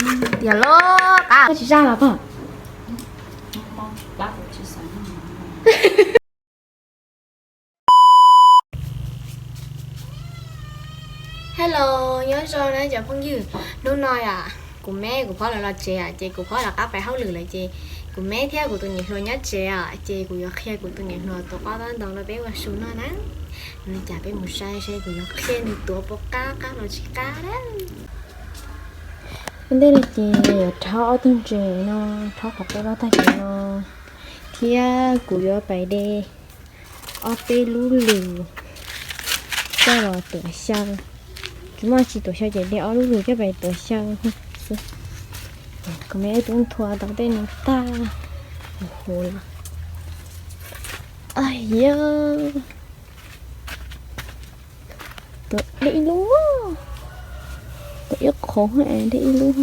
Tiag los qab tsis zaj los pog. Hello, nyob zoo na cov phooj ywg. Hnub no yom, kuv me kuv phob lawv los tsev os, ces kuv phob rov qab pais hauj lwm lawm ces kuv me thiab kuv tus niam hluas nyob tsev os, ces kuv yuav qhia kuv tus niam hluas tuav qab tab ntau rau peb ua su noj na. Li cas peb mus saib seb kuv yuav qhia nws tuav puas qab, qab los tsis qab na. Ua ntej no ces yuav rhaub ob tug ntses no, rhaub qhov peb loj tag kev no, thiab kuv yuav pais de ob peb lub lws coj los tuav xyaw. Tsis muaj tsis tuav xyaw ces de ob lub lws coj pais tuav xyaw xwb. Kuv me ib tub nthua tau tej no tag huv lawm. Yog tuav de ib lub, tuav ib qhov, de ib lub.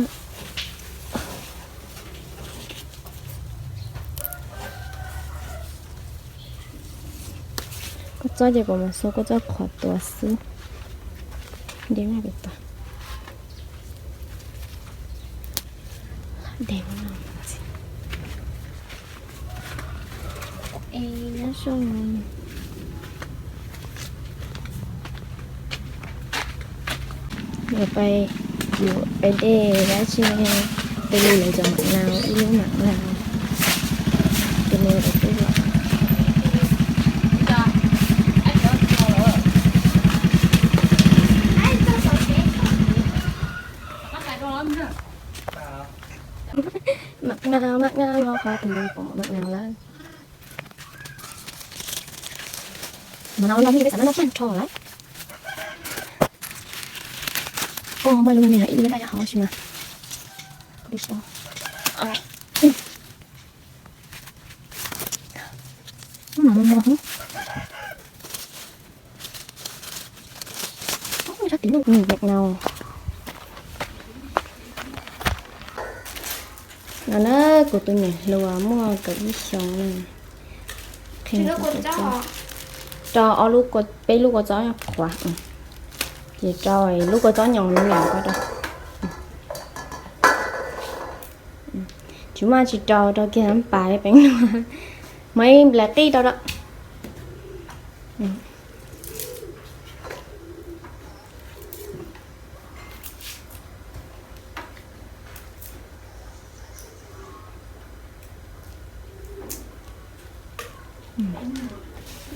Koj txob ces kuv mam xua koj txoj qhov tuav xwb. De maj pem tod. De no. Es nyob zoo, yuav pais, yuav pais de dab tsi ne? Tus lws lawv cov mam nau, ib lub mam nau, tus me lawv twb los. Mam nau, mam nau, qhov tus mam nau lawm. Mam nau los nej peb xav noj noj tag nrho lawm. Ua mas lub me ib lub daj hov si mas. Mam mos mos. Sab tim no nws mam nau. No na, kuv tus niam hluas muaj kaum ib xyoos na. Qhia nws tuav kua txob. Rau ob lub, peb lub kua txob qhuav, ces rau lub kua txob nyoos nyoos ko rau. Tsis muaj tsis rau, rau kiag npam peev lug, muaj ib nplaim qij rau rau.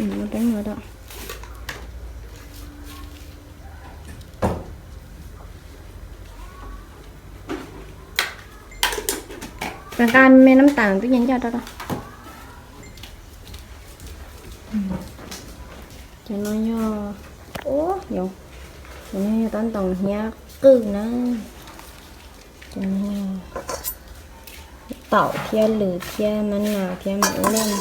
Ua teeb no rau. Nqa me nab tas twb nyob ncaj rau rau. Cov no yog, cov no yog tab ntoos hnyiab qwj na. Cov no yog taum thiab lws thiab mab nas thiab mam ua loj.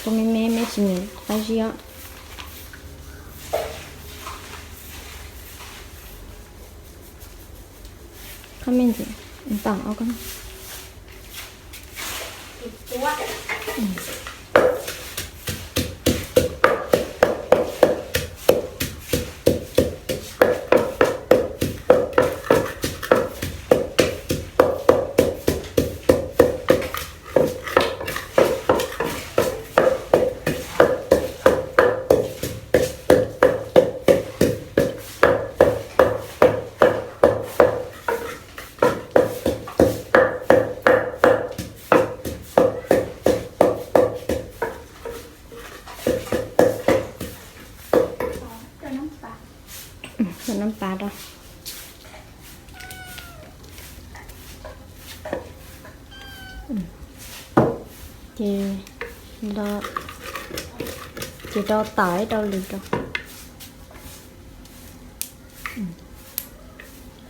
Koj me me me tsis nyiam qab zib os. Qab me ntxiv, taum ob koj. Rau nab pas rau. Ces, ces rau taum ib rau lwm rau.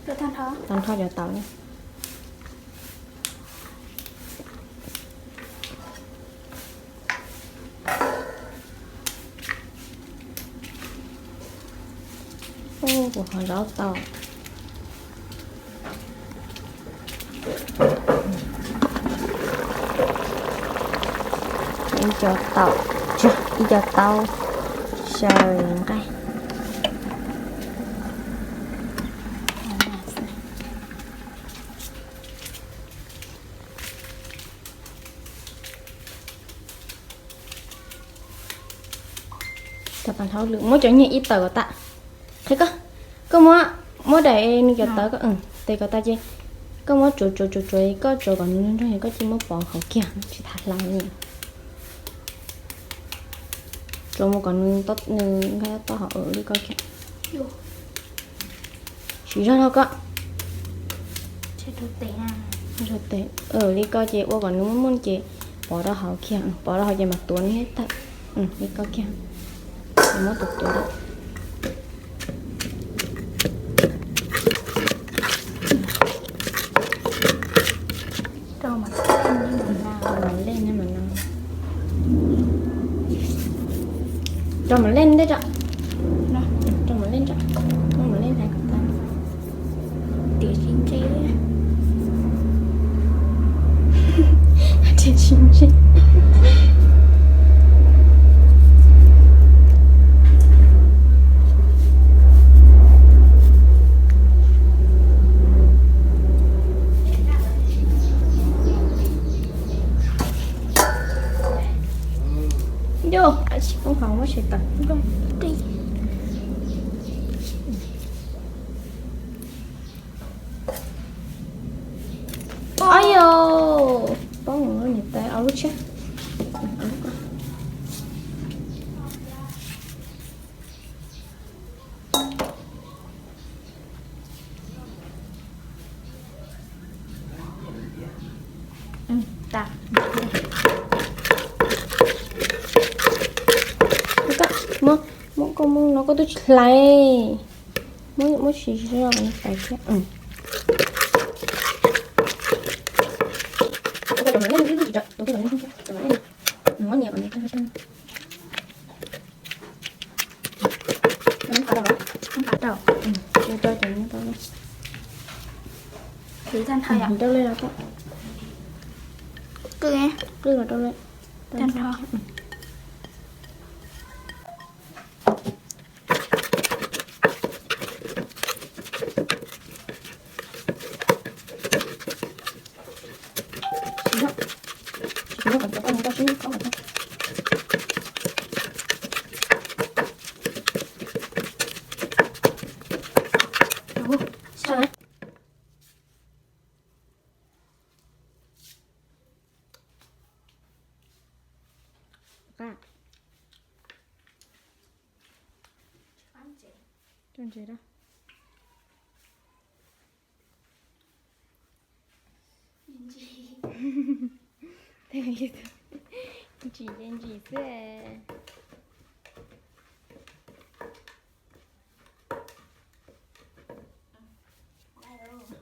Tag nrho cov taum na. Kuv ho zaub taum. Ib co taum, ib co taub xyaw nqaij. Hauj lwm muab cov nyiaj ib tawm kom tas. Qhia koj, koj muab, muab daim nws cov tawv koj tes kom tas ces koj muab tsuav tsuav tsuav tsuav, koj tsuav kom nws nrog nrog koj cia muab pov hauv kiag tsis tas hlais li. Tsuav mus kom nws, nws nkag toj hauv li koj kiag. Siv zog rau koj. Tes li koj ces ua kom nws muaj muaj ces pov rau hauv kiag, pov rau hauv ces mam tuav nws thiab tawm. Li koj kiag, muab tuav tuav. Rau mam leej ntej tso. Rau mam leej tso. Muab mam leej hais kom tas. Tiam sis ntse, tiam sis ntse. Yog tsis poob hauv muab tsev tawm. Au yau, poob niam tais au lub tshiab. Muab, muab koj muab no koj twb tsis hlais. Muab, muab siv zog no hlais thiab. Rau, rau, rau, rau li los tau. Qwj, qwj los rau li. Tso ntses da. Ntsis, ntsis xwb.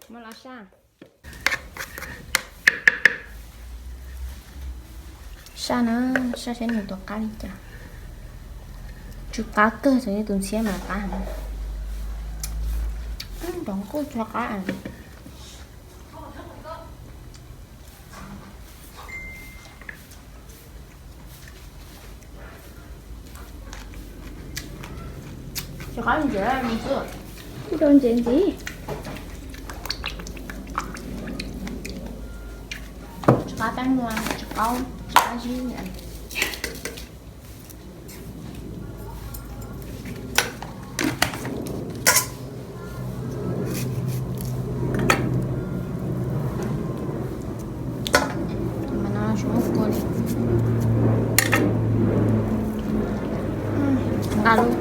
Muab los saj. Saj na, saj saib nws tuav qab li cas. Tsw qab kawg, txawm yog tus ntxhiab mas qab heev. Nrov nkuj tsw qab. Tsis qab ntses ntxiv. Kuj rau ntses ntxiv. Tsis qab peeb lua, tsis qab, tsis qab zib. Mas no tsis muaj kua li. Nqa lub.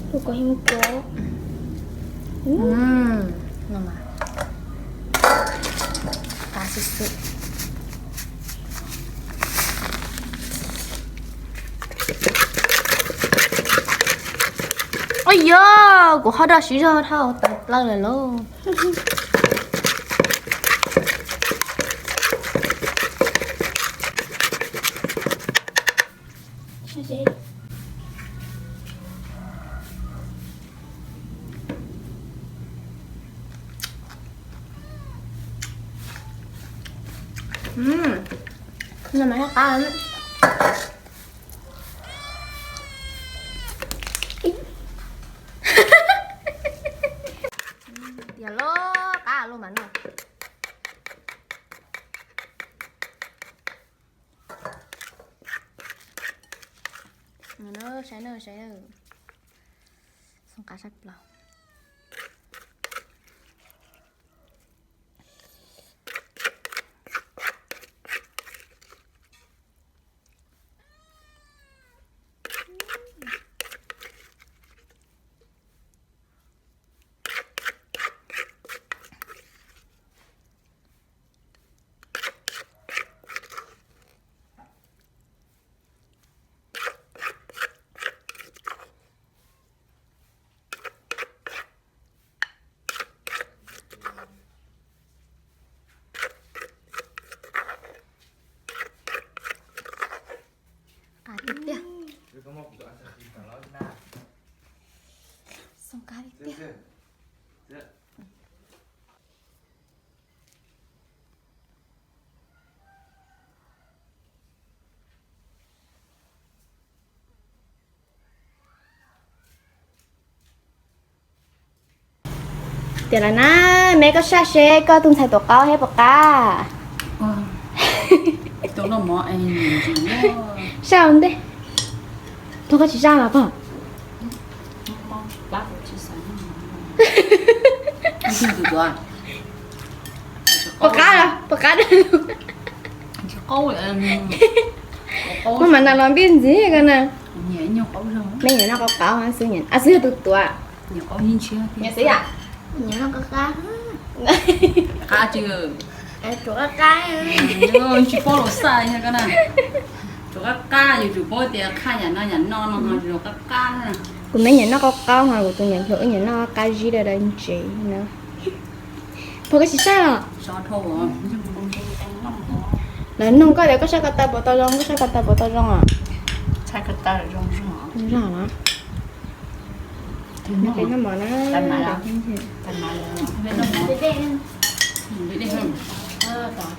Tus ko heev kawg. No mas qab xwb xwb. Ua yog kuv ho rau siv zog dhau tawv plaws lawm lauj. No mas qab. Saib na, saib na. Xoo qab sab plaws. Qab tiag tiag. Xoo qab tiag tiag. Tiag lawm na, me koj saj seb koj tus ntxhais tuav qaub thiab puas qab. Saj ua ntej. Thaum koj tsis saj los pog. Puas qab, puas qab. Muaj mas nas los npij ntxiv ko na. Me nyuam noj qaub qaub xwb, xwb yog tus tuav. Nyiam xwb yom. Nyiam noj qaub qab. Qab tsis, tsuas qab qab. Tsis paub los xaj ko na. Tsuas qab qab, yus tsuas paub tias qhaj yam no yam no no ho tsuas qab qab. Kuv me nyuam noj qaub qaub ho kuv tus niam hluas wb nyuam noj qab zib daws daws ntsev no. Pog koj tsis saj los? Lawv nug koj tias koj saj ko taw puas tau zoo, koj saj ko taw puas tau zoo os? Zoo los? Noj mov na.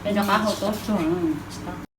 Noj qab hau tob tsuag.